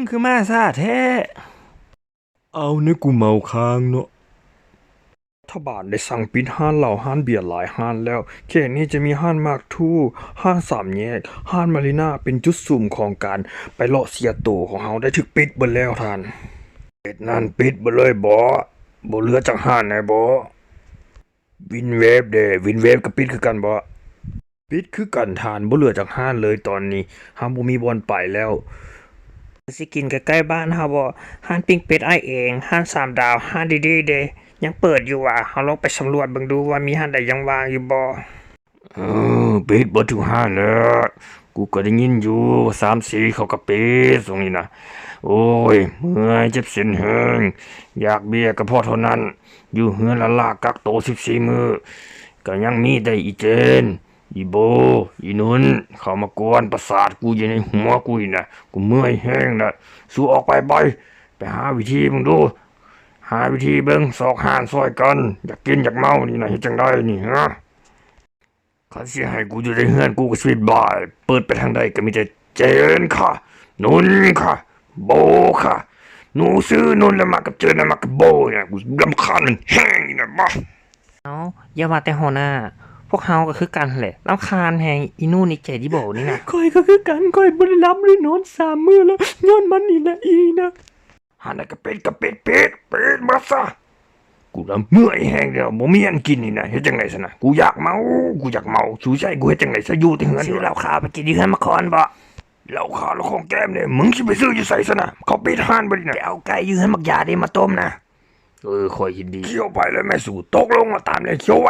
ຄືມາຊ້າແທ້. ເອົາ ນີ້ກູເມົາຄ້າງເນາະ. ລັດຖະບານໄດ້ສັ່ງປິດຮ້ານເຫຼົ້າຮ້ານເບຍຫຼາຍຮ້ານແລ້ວ. ເຂດນີ້ຈະມີຮ້ານໝາກທູ, ຮ້ານສາມແຍກ, ຮ້ານມາຣີນາ ເປັນຈຸດສຸມຂອງການໄປເລາະເສຍໂຕຂອງເຮົາ ໄດ້ຖືກປິດເບິດແລ້ວທ່ານ. ເຂດນັ້ນປິດເບິດເລີຍບໍ? ບໍ່ເຫຼືອຈັກຮ້ານແນ່ບໍ? ວິນເວບເດ? ວິນເວບກໍປິດຄືກັນບໍ? ປິດຄືກັນທ່ານ, ບໍ່ເຫຼືອຈັກຮ້ານເລີຍຕອນນີ້, ເຮົາບໍ່ມີບ່ອນໄປແລ້ວ. ຊິກິນໃກ້ໆບ້ານເຮົາບໍ? ຮ້ານປີ້ງເປັດອ້າຍເອງ, ຮ້ານສາມດາວ, ຮ້ານດີໆເດ ຍັງເປີດຢູ່ຫວາ? ເຮົາລອງໄປສຳຫຼວດເບິ່ງດູວ່າມີຮ້ານໃດຍັງວ່າງຢູ່ບໍ? ເອີ ປິດເບິດທຸກຮ້ານແລ້ວ. ກູກໍໄດ້ຍິນຢູ່ ສາມສີ່ເຂົາກໍປິດຊ່ວງນີ້ນະ. ໂອ້ຍ ເມື່ອຍ ເຈັບເສັ້ນແຮງ, ຢາກເບຍກໍພໍເທົ່ານັ້ນ. ຢູ່ເຮືອນລ້າໆ ກັກໂຕສິບສີ່ມື້, ກໍຍັງມີແຕ່ອີເຈນ, ອີໂບ, ອີນຸນ ເຂົ້າມາກວນປະສາດກູຢູ່ໃນຫົວກູນີ້ນະ. ກູເມື່ອຍແຮງນະ. ສູ້ອອກໄປ ໄປ, ໄປຫາວິທີເບິ່ງດູ, ຫາວິທີເບິ່ງ, ຊອກຮ້ານຊ່ອຍກັນ. ຢາກກິນຢາກເມົານີ້ນະ, ເຮັດຈັ່ງໃດນີ້ ຮະ? ຄັນຊິໃຫ້ກູຢູ່ໃນເຮືອນ ກູກໍຊິໄປບາຍ, ເປີດໄປທາງໃດກໍມີແຕ່ເຈນຄ່ະ, ນຸນຄ່ະ, ໂບຄ່ະ. ໜູຊື່ນຸນ ແລ້ວມາກັບເຈນ ແລ້ວມາກັບໂບນີ້ນະ. ກູລຳຄານມັນແຮງນີ້ນະ. ມາ ເອົ້າ ຢ່າວ່າແຕ່ຫົວໜ້າ, ພວກເຮົາກໍຄືກັນຫັ້ນແຫຼະ, ລຳຄານແຮງອີນູນ ອີເຈນ ອີໂບນີ້ນະ. ຂ້ອຍກໍຄືກັນ, ຂ້ອຍບໍ່ໄດ້ຫຼັບຫຼືນອນສາມມື້ແລ້ວ ຍ້ອນມັນນີ້ແຫຼະ ອີນະ. ຮ້ານໃດກໍປິດ ກໍປິດ ປິດ ປິດໝົດຊະ. ກູລະເມື່ອຍແຮງແລ້ວ, ບໍ່ມີອັນກິນນີ້ນະ. ເຮັດຈັ່ງໃດຊັ້ນນະ? ກູຢາກເມົາ, ກູຢາກເມົາ. ສູຊິໃຫ້ກູເຮັດຈັ່ງໃດຊະ? ຢູ່ແຕ່ເຮືອນ. ຊື້ເຫຼົ້າຂາວໄປກິນຢູ່ເຮືອນໝາກຄອນບໍ? ເຫຼົ້າຂາວລະຂອງແກ້ມເດ້, ມຶງຊິໄປຊື້ຢູ່ໃສຊັ້ນນະ? ເຂົາປິດຮ້ານເບິດນີ້ນະ. ໄປເອົາໄກ່ຢູ່ເຮືອນບັກຢາເດ້ມາຕົ້ມນະ. ເອີ ຂ້ອຍເຫັນດີ. ຂ້ຽວໄປແລ້ວແມ່ສູ, ຕົກລົງມາຕາມແລ້ວ ຂ້ຽວໄວ.